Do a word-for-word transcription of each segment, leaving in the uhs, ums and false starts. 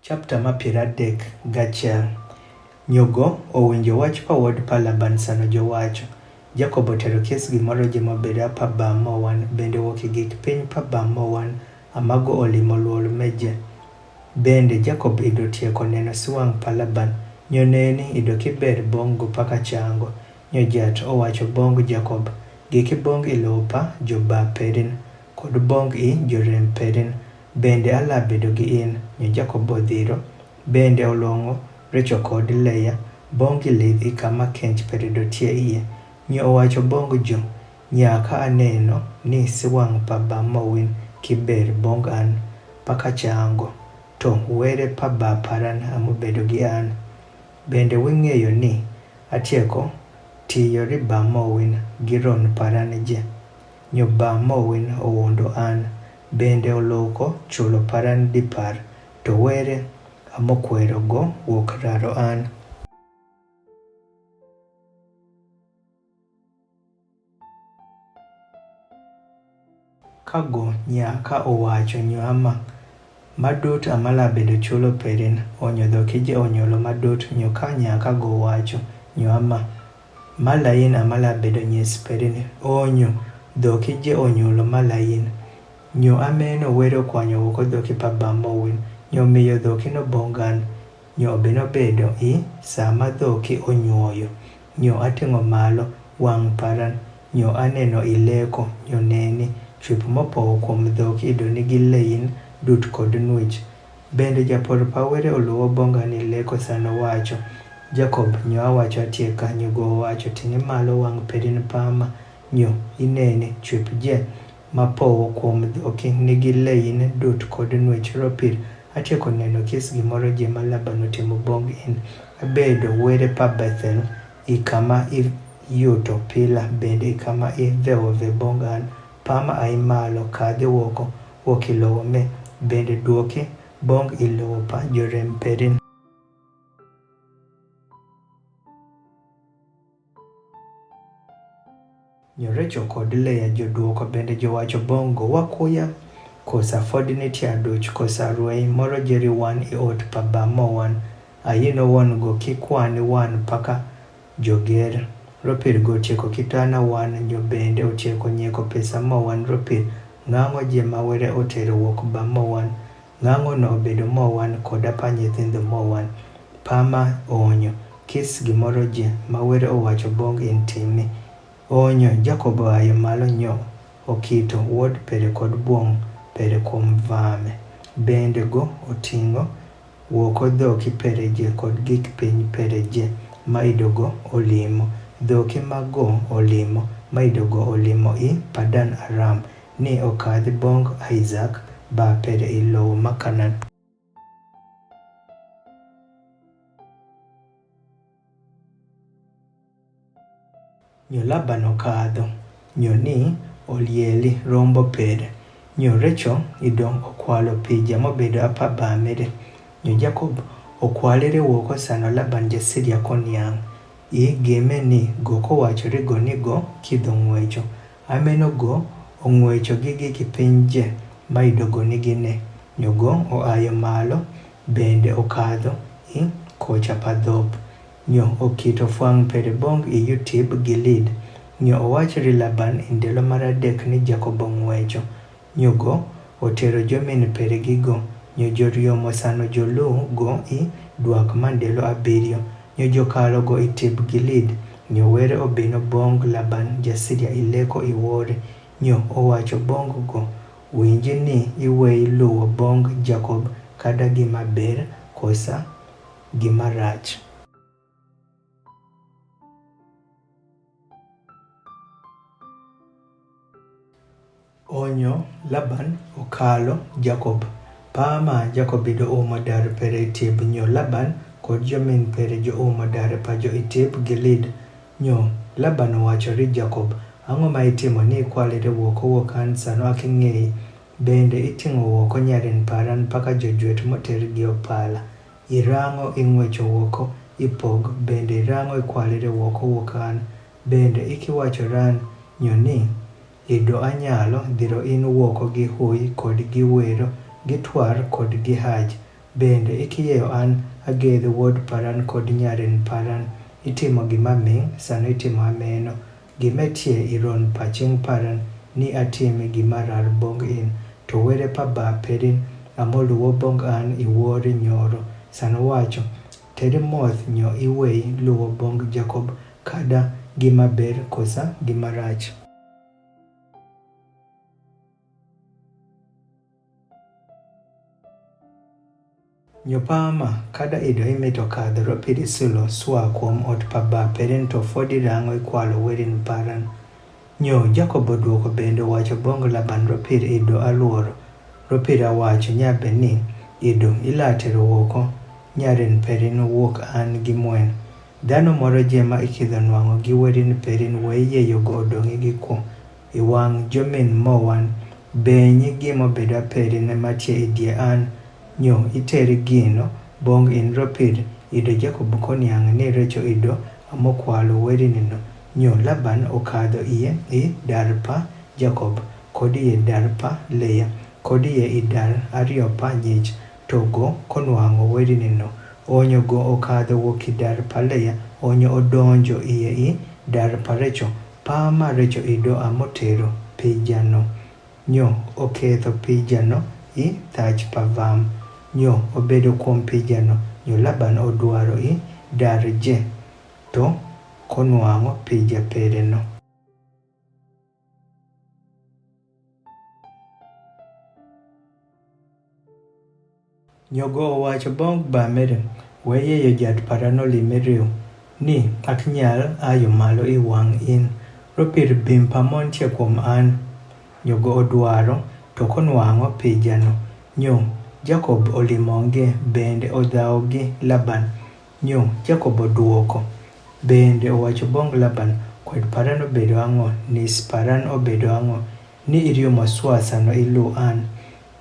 Chapter ma piero adek gachiel. Nyogo owinjo wach pa wuod pa Laban sano jowacho. Jakobo otero kis gimoro je mobedo apa bam mowan, bende wuok i gik piny pa bam mowan, amago olimo luol meje. Bende Jakobo ido tieko neno siwang' pa Laban, nyo neni ido kiber bong' go paka chango. Nyo jat owacho bong' Jakobo, giki bong' ilowo pa jo ba pedin, kod bong' i jorem pedin, bende ala bedo gi in. Nyo Jakobo odhiro, bende olong'o Rachel kod Leah, bong' gi lidh i kama kench pere dotie iye. Nyo owacho bong' jo, nyaka aneno ni siwang' pa ba mowin kiber bong' an paka chango, to were pa ba paran amobedo gi an. Bende wing'eyo ni atieko tiyo ri ba mowin gi ron paran je. Nyo ba mowin owuondo an, bende oloko chulo paran dipar, to were amokwero go wuok raro an. Ka go nyaka owacho nyo ama, madut amala bedo chulo perin, onyo dhoki je onyulo madut, nyo ka nyaka go wacho nyo ama, malayin amala bedo nyes perin, onyo dhoki je onyulo malayin. Nyo ameno were okwanyo wuko dhoki pa ba mowin, nyo miyo dhoki no bong' an. Nyo obino bedo i sama dhoki onyuoyo. Nyo ating'o malo wang' paran, nyo aneno i leko, nyo neni, chwip mopowo kuom dhoki ido nigi leyin dut kod nwich. Bende japor pa were oluwo bong' an i leko sano wacho, Jakobo, nyo awacho atie ka, nyo go owacho, ting'i malo wang' pedin pama, nyo ineni, chwip je mapowo kuom dhoki nigi leyin dut kod nwich ropir. Atieko neno kis gimoro je ma Laban otimo bong' in. Abedo were pa Bethel, i kama iyuto pila, bende i kama idhewo ve bong' an. Pama ai malo kadhi wuoko, wuok i lowo me, bende duoki bong' i lowo pa jorem perin. Nyo Rachel kod Leah joduoko bende jowacho bong' go, wakuya, kosa fod nitie aduch, kosa rweny moro jeri wan i ot pa ba mowan. Ayino won go kikwani wan paka joger. Ropir go otieko kitana wan, nyo bende otieko nyieko pesa mowan ropir. Ng'ang'o je ma were otero wuok ba mowan? Ng'ang'o no obedo mowan kod apa nyithindo mowan? Pama onyo kis gimoro je ma were owacho bong' in timi. Onyo Jakobo oayo malo nyo okito wuod pere kod buong' pere kuom vame. Bende go oting'o wuoko dhoki pere je kod gik piny pere je ma idogo olimo. Dhoki mago olimo ma idogo olimo i Padan Aram, ni okadhi bong' Isaac ba pere i lowo ma Kanan. Nyo Laban okadho, nyo ni olieli rombo pere. Nyo Rachel idong' okwalo pija mobedo apa bamere. Nyo Jakobo okwalere wuoko sano Laban ja Siria koniang'. I gime ni go kowachore go ni go kidho ng'wecho. Ameno go ong'wecho gi giki piny je ma idogo nigi ne. Nyo go oayo malo bende okadho i kocha pa dhop. Nyo okito fwang' pere bong' i yutib Gilead. Nyo owach ri Laban i ndelo mar adek ni Jakobo ng'wecho. Nyo go otero jomin pere gi go. Nyo joriomo sano joluw go i dwak ma ndelo abiriyo. Nyo jokalo go i tib Gilead. Nyo were obino bong' Laban ja Siria i leko i wore. Nyo owacho bong' go, winji ni iweyi luwo bong' Jakob kada gima ber kosa gima rach. Onyo Laban okalo Jakob. Pama Jakob ido umo dar pere i tib. Nyo Laban kod jomin pere jo umo dar pa jo i tib Gilead. Nyo Laban owacho ri Jakob, ang'o ma itimo ni ikwalire wuok owuok an sano aking'eyi? Bende iting'o wuoko nyarin paran paka jojwet moter gi opala. Irang'o ing'wecho wuoko ipog, bende irang'o ikwalire wuoko wuok an? Bende ikiwacho ran nyo ni, ido anyalo dhiro in wuoko gi huyi kod gi wero, gi twar kod gi haj? Bende ikieyo an agedh wuod paran kod nyarin paran, itimo gima ming' sano itimo ameno. Gima tie i ron pa cing' paran ni atim gima rar bong in, to were pa ba pedin amo luwo bong an i wori nyoro, sano waco, tedi moth nyo iwei luwo bong Jakob, kada gima ber kosa gima rach. Nyo pa ma kada ido imito kadh ropid isulo swa kwom ot pa ba pedin to fodi rango ikwalo werin paran. Nyo Jakob oduoko bende owacho bong Laban ropid ido aluoro. Ropid awacho nyabe ni, ido ilatero woko, nyarin pedin wuok an gi mwen. Dhano moro je ma ikidho nwang'o gi werin pedin wei yeyogo odong'i gi kwo. Iwang' jomin mowan, benyi gimo bedo apedin matie idie an, nyo iteri gino bong in ropid ido Jakob koniang' ni recho ido amo kwalo werini no. Nyo Laban okadho iye i dar pa Jakob, kod iye dar pa Leya, kod iye i dar ario pa nyich, to go konwang'o werini no. Onyo go okadho wuok i dar pa Leya, onyo odonjo iye i dar pa recho, pa ma recho ido amo tero pija no. Nyo oketho pija no i thach pa vam. Nyo obedo kwom pija no. Nyo Laban odwaro i dar je, to konwang'o pija pere no. Nyo go owacho bong ba mere, we yeyo jat paran olime riw, ni akinyal ayo malo i wang' in, ropir bim pa mon tie kwom an. Nyo go odwaro, to konwang'o pija no. Nyo Jakob olimo nge bende odhawo gi Laban. Nyo Jakob oduoko bende owacho bong Laban, kwed paran obedo ang'o, nis paran obedo ang'o, ni iriumo swa sano ilu an?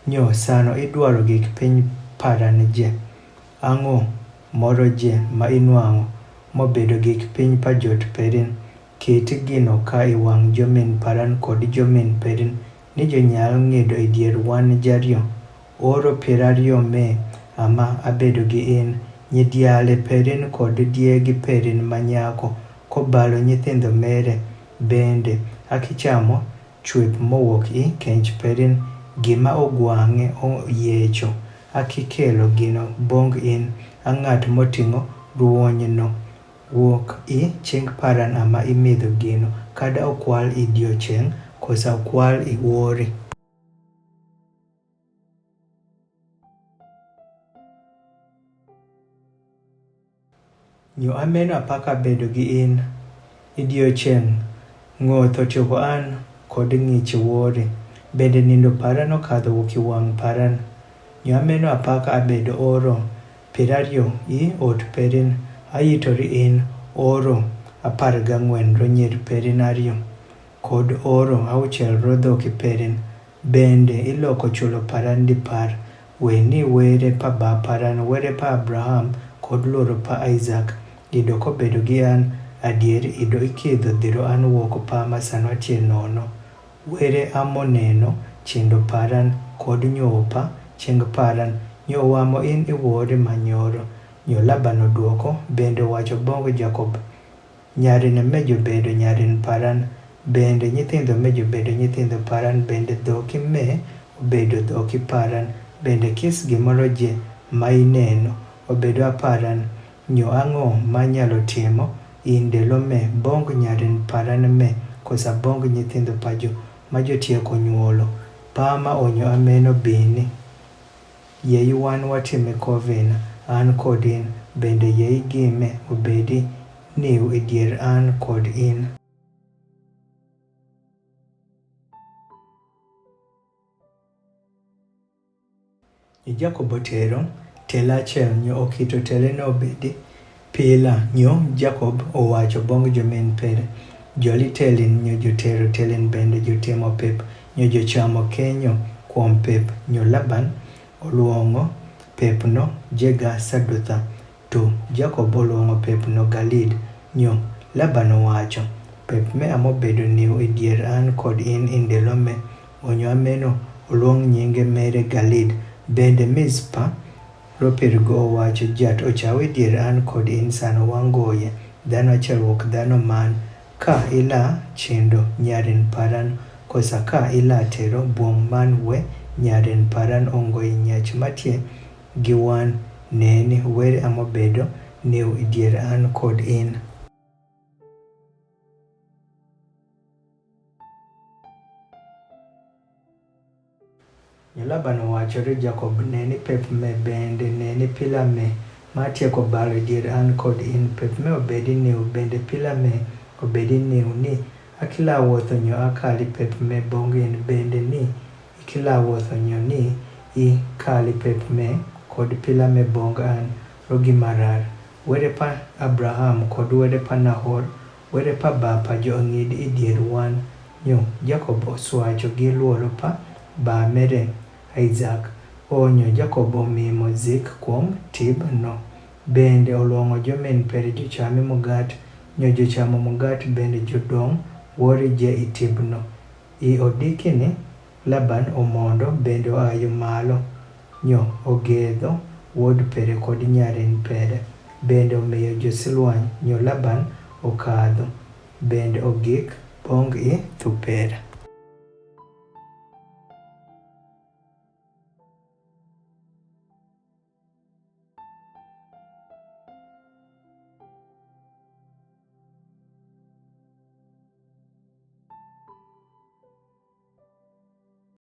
Nyo sano idwaro gik piny paran je? Ang'o moro je ma inwang'o mobedo gik piny pa jot pedin? Ket gino ka i wang' jomin paran kod jomin pedin, ni jonyal ng'ido i dier wan jario. Oro piero ariyo me ama abedo gi in, nyidiale pedin kod diegi pedin ma nyako, kobalo nyithindo mere, bende akichamo chwip mowuok i kench pedin, gima ogwang'e oyiecho, akikelo gino bong in, a ng'at moting'o ruonyno. Wuok i ching paran ama imidho gino, kada okwal i diocheng' kosa okwal i wori. Nyo ameno apaka bedo gi in. I diocheng' ngoth ochopo an kod ng'ich wori, bende nindo paran okadho wuok i wang' paran. Nyo ameno apaka abedo oro piero ariyo i ot pedin, ayitori in oro apar gang'wen ro nyir pedin ariyo, kod oro auchiel ro dhoki pedin. Bende iloko chulo paran dipar, we ni were pa ba paran, were pa Abraham kod luoro pa Isaac, ido kobedo gi an, adier ido ikidho dhiro an wuok pa ma sano atie nono. Were amo neno chindo paran kod nyuwo pa ching paran, nyo wamo in iwori manyoro. Nyo Laban oduoko bende owacho bong Jakob, nyarin me jobedo nyarin paran, bende nyithindo me jobedo nyithindo paran, bende dhoki me obedo dhoki paran, bende kis gimoro je ma ineno obedo aparan. Nyo ang'o ma nyalo timo in delo me bong nyarin paran me kosa bong nyithindo pajo ma jotieko nyuolo? Pa ma onyo ameno bini. Yie iwan watime kovena, an kod in, bende yie igime obedi niu i dier an kod in. Nyo Jakob otero tela achiel nyo okito teleno obedi pila. Nyo Jakob owacho bong jomin pere, joli telin nyo jotero telin bende jotimo pep, nyo jochamo kenyo kuom pep. Nyo Laban oluongo pepno Jega Sadutha, to Jakob oluongo pepno Galeed. Nyo Laban owacho, pep me amobedo niu i dier an kod in i ndelo me. Onyo ameno oluong nyinge mere Galeed. Bende Mizpa Ropir go owacho, jat ochawi dier an kod in sano wangoye, dano achiel wok dano man, ka ila chindo nyarin paran, kosa ka ila tero buong man we nyarin paran ongoye nyach matie gi wan, neni weri amo bedo niu idier an kod in. Nyo Laban owacho ri Jakob, neni pep me bende neni pila me, ma tieko balo idier an kod in, pep me obedi niu bende pila me obedi niu ni, akila wotho nyo akali pep me bong in bende ni, ikila wotho nyo ni, ikali pep me kod pila me bong an, rogi marar. Wede pa Abraham kod wede pa Nahor, wede pa bapa jo ang'id idier wan. Nyo Jakob oswacho gi luoro pa ba mere Isaac. Onyo Jakob omimo zik kuom tib no. Bende oluongo jo min pere jochami mugat, nyo jochamo mugat bende jodong wori je i tib no. I odikini Laban omondo bende oayo malo, nyo ogedho wuod pere kod nyarin pere, bende omiyo josilwany, nyo Laban okadho, bende ogik bong i thupere.